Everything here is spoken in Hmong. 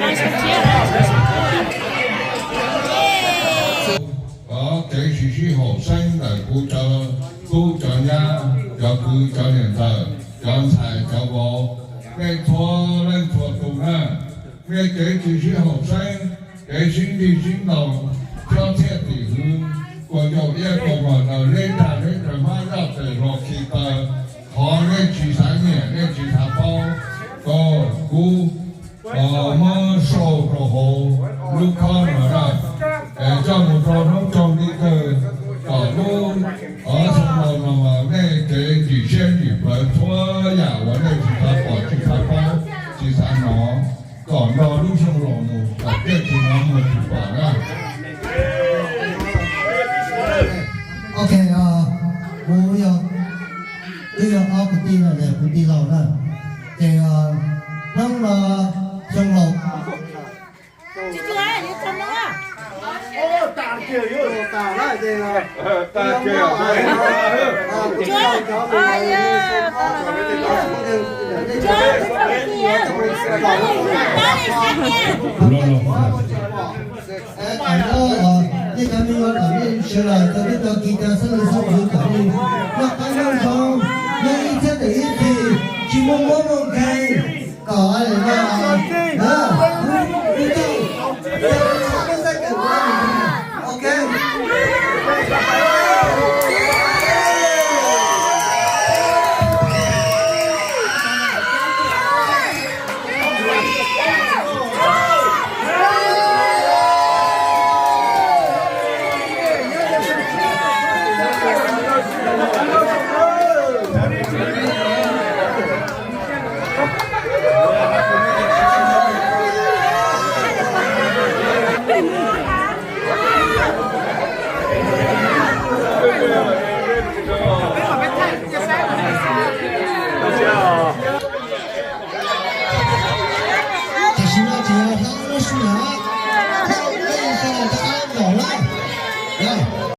Kov kev tsis sib haum xeeb ntawm kuv cov tub cov nyab, cov kwv cov niam ntxawm, cov ntxhais cov vauv, nej txhua leej txhua tus na, nej kev tsis sib haum xeeb, kev sib nrig sib ntaus, cob txhiaj tim hwv, kuas yaum iab kuas mom daws leb rag leb raws hmab zoj tes hluas khi taw, qhov nej tsis xav nyiam nej tsis xav paub, kuv muab sau rau hauv lub khob no na, es coj mus rau hnub tsaus nti kawg, kom lub xyoo no nej kev ntsim siab ntsim plawv txhua yam uas nej tsis xav pom tsis xav paub tsis xav hnov, kom nrog lub xyoo los mus kom tiaj tsis hnov muag tsis pom na. Ok, kuv yog, wb yog ob kwv tij no, kwv tij laus na, ces hnub no xyoo laus Los los, nej cov me nyuam kom nej sawv daws cov tub cov kiv cov xeeb leej xeeb ntxwv kom nej noj qab nyob zoo, nyob ib txhiab tes ib txhis, tsis muaj mob muaj nkeeg, kom Tam sim no ces yog hla lub sij hawm.